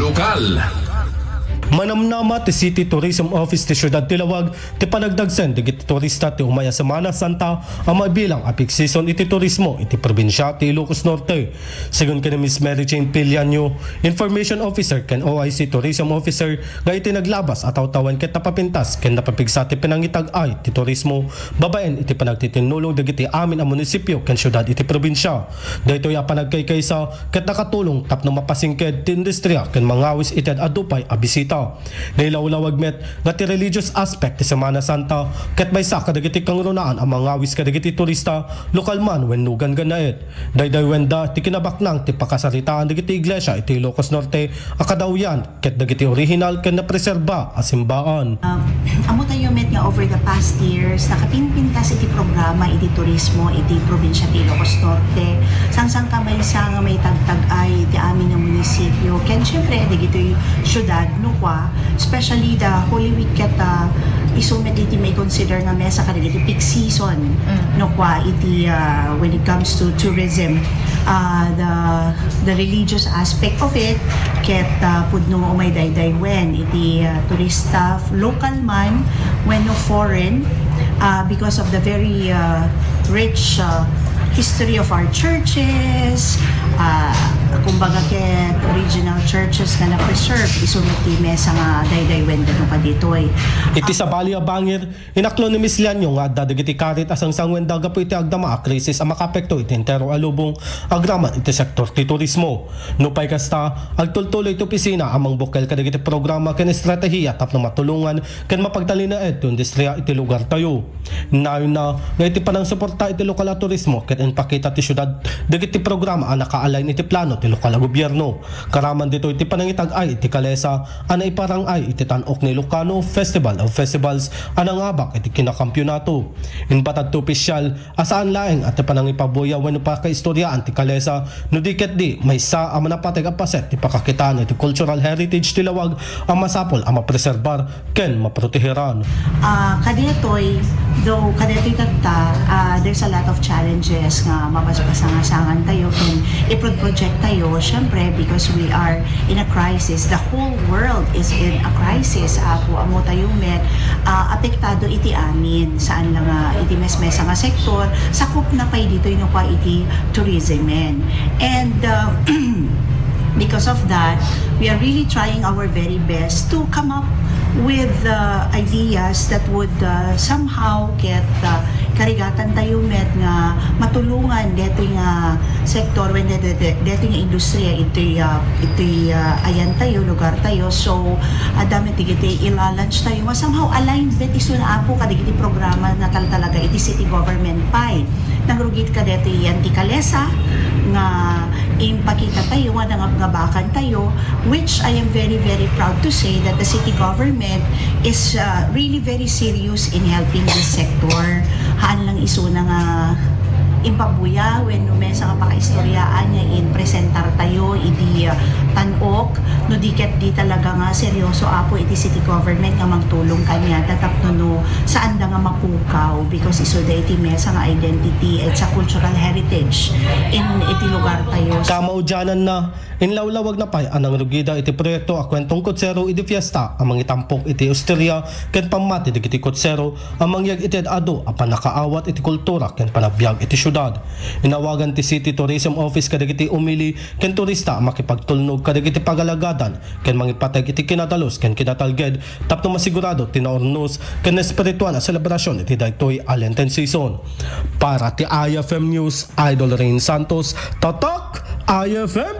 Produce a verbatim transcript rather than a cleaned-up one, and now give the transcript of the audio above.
Lokal. Manamnama ti City Tourism Office ti Siudad ti Laoag ti panagdagsen dagiti turista ti umay a Semana Santa a mabilang a peak season iti turismo iti probinsia ti Ilocos Norte. Sigun ken ni Miss Mary Jane Piliano, Information Officer ken O I C Tourism Officer, nga iti naglabas a tawtawen ket napapintas ken napapigsa ti panangitag-ay ti turismo babaen iti panagtitinnulong dagiti amin a munisipio ken siudad iti probinsia. Daytoy a panagkaykaysa ket nakatulong tapno mapasingked ti industria ken mangawis iti ad-adu pay a bisita. Nailawlawag met nga ti religious aspect ti Semana Santa ket maysa kadagiti kangrunaan a mangawis kadagiti turista, lokal man wenno ganggannaet. Daydaywenda ti kinabaknang ti pakasaritaan dagiti iglesia iti Ilocos Norte a kadawyan ket dagiti orihinal ken napreserba a simbaan. Ah, ammo tayo met nga over the past years, nakapinpintas iti programa iti turismo iti probinsya ti Ilocos Norte. Sangsankamaysa nga maitagtag-ay iti amin nga munisipyo. Ken siyempre, dagitoy syudad, no kwa, especially the Holy Week ket, ah, isu met iti may consider nga mesa kadagiti peak season, no kwa, iti, ah, when it comes to tourism. Ah, the, the religious aspect of it, ket, ah, pudno nga umay daydaywen iti, ah, turista, local man wenno foreign, ah, because of the very, ah, rich, ah, history of our churches, ah, kumbaga ket original churches nga na-preserve, isu met ti mesa nga daydaywen no kaditoy. Iti sabali a bangir, inaklo ni Miss Lianyo nga adda dagiti karit a sangsanguenda gapu iti agdama a krisis a makaapekto iti entero a lubong agraman iti sektor ti turismo. Nupay kasta, agtultuloy ti opisina a mangbukkel kadagiti programa ken estratehiya tapno matulongan ken mapagtalinaed ti industriya iti lugartayo. Nayonna nga iti panangsuporta iti lokal a turismo ket impakita ti siudad dagiti programa a naka-align iti plano ti lokal a gobierno. Karaman ditoy ti panangitag-ay iti kalesa a naiparang-ay iti Tan-ok ni Ilocano, Festival of Festivals a nangabak iti kinakampionato. Imbatad ti opisyal a saan laeng a ti panangipabuya wenno pakaistoriaan ti kalesa, no di ket di, maysa a manapateg a paset ti pakakitaan iti cultural heritage ti lawag a masapul a mapreserbar ken maproteheran. Ah, kadetoy, though kadetoy tatta, ah, there's a lot of challenges nga mapaspasangasangan tayo ken iprod-project tayo, syempre, because we are in a crisis. The whole world is in a crisis. Apo, ammo tayo met, ah, apektado iti amin. Saan lang nga iti mesmesa nga sektor, sakop na pay ditoy no kwa iti tourism men. And, ah, because of that, we are really trying our very best to come up with, uh, ideas that would, uh, somehow get, uh, karigatan tayo met nga matulongan deti nga sektor wenno de-, de-, deti nga industriya iti, uh, iti, uh, ayan tayo, lugar tayo. So, adda met dagiti ila-launch tayo nga somehow aligned met isuna, Apo, kadagiti programa nga tal-, talaga iti city government pay. Nangrugit kadeti yan ti kalesa nga impakita tayo nga nangabngabakan tayo, which I am very, very proud to say that the city government is, uh, really very serious in helping this sector. Haan lang isuna nga impabuya wenno mesa nga pakaistoryaan nga in-presentar tayo idi, uh, Tan-ok, no di ket di talaga nga seryoso, Apo, iti city government nga mangtulong kaniada tapno no saanda nga mapukaw because isuda iti mesa nga identity, it's a cultural heritage in iti lugar tayo. Kamaudiananna, inlawlawagna pay a nangrugida iti proyekto a kuentong kutsero idi fiesta a mangitampok iti osteria ken pammati dagiti kutsero a mangyeg iti ad-adu a pannakaawat iti kultura ken panagbiag iti siudad. Inawagan ti City Tourism Office kadagiti umili ken turista a makipagtulnog kadagiti pagalagadan ken mangipateg iti kinadalus ken kinatalged tapno masigurado ti naurnos ken naespirituan a selebrasyon iti daytoy a Lenten season. Para ti I F M News, Idol Rain Santos, Tatak I F M.